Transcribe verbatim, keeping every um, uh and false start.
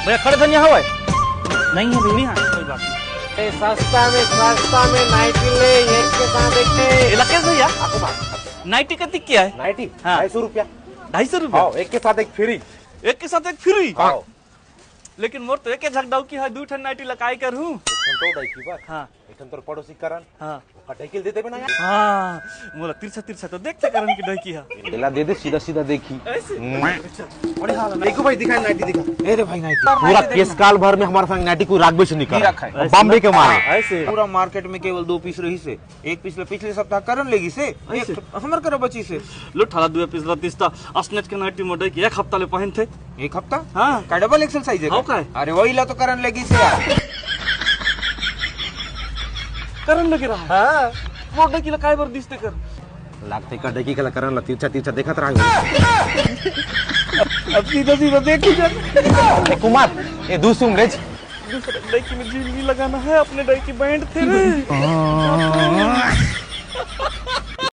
भैया, खड़े धनिया हवय? नहीं है भैया। नहीं है, कोई बात नहीं। ए, सस्ता में, सस्ता में नाइटी ले, एक के साथ एक free। ये लकेश भैया, आपको बात। नाइटी कतिक के आय? नाइटी? हाँ। ढाई सौ रुपया। ढाई सौ रुपया? हाँ, एक के साथ एक free। एक के साथ एक free? हाँ। लेकिन मोर तो एक झक डौकी है, दू ठन नाइटी लकाई करहूँ। एक ठन तो डौकी बा। हाँ। एक ठन तोर पड़ोसी करण। हाँ। ओकर डौकी ल दे देबे ना यार। हाँ, मोला तिरछा तिरछा तो देखथे करण के डौकी हा। एला दे दे, सीधा सीधा देखी। ऐसे? हम्म। अच्छा, बड़े हाल है। देखो भाई, दिखा नाइटी दिखा। ए रे भाई नाइटी। पूरा केस काल भर में हमर संग नाइटी कोई राखबे से नहीं कर। नहीं रखा है। बॉम्बे के माल। ऐसे? पूरा मार्केट में केवल दो piece रहिसे। एक piece ला पिछले सप्ताह करण लेगिसे, ऐसे? एक हमर करा बचिसे। लो ठाला दुए piece ला तिस्ता, असनेच के नाइटी मोर डौकी एक हफ्ता ले पहिनथे। एक हफ्ता? हाँ। का double XL size है हाँ, का? का है? अरे वही ला तो करण लेगिसे यार। करण लेगे रहा? हाँ। मोर डौकी ला काय बर दिस तेकर? लागथे का डौकी के ला करण ला तिरछा तिरछा देखत रहा। अब सीधा सीधा देख ही जा। ए कुमार, ए दू सुम ले। दूसरा डौकी में जी नहीं लगाना है, अपने डौकी बांधथे रे।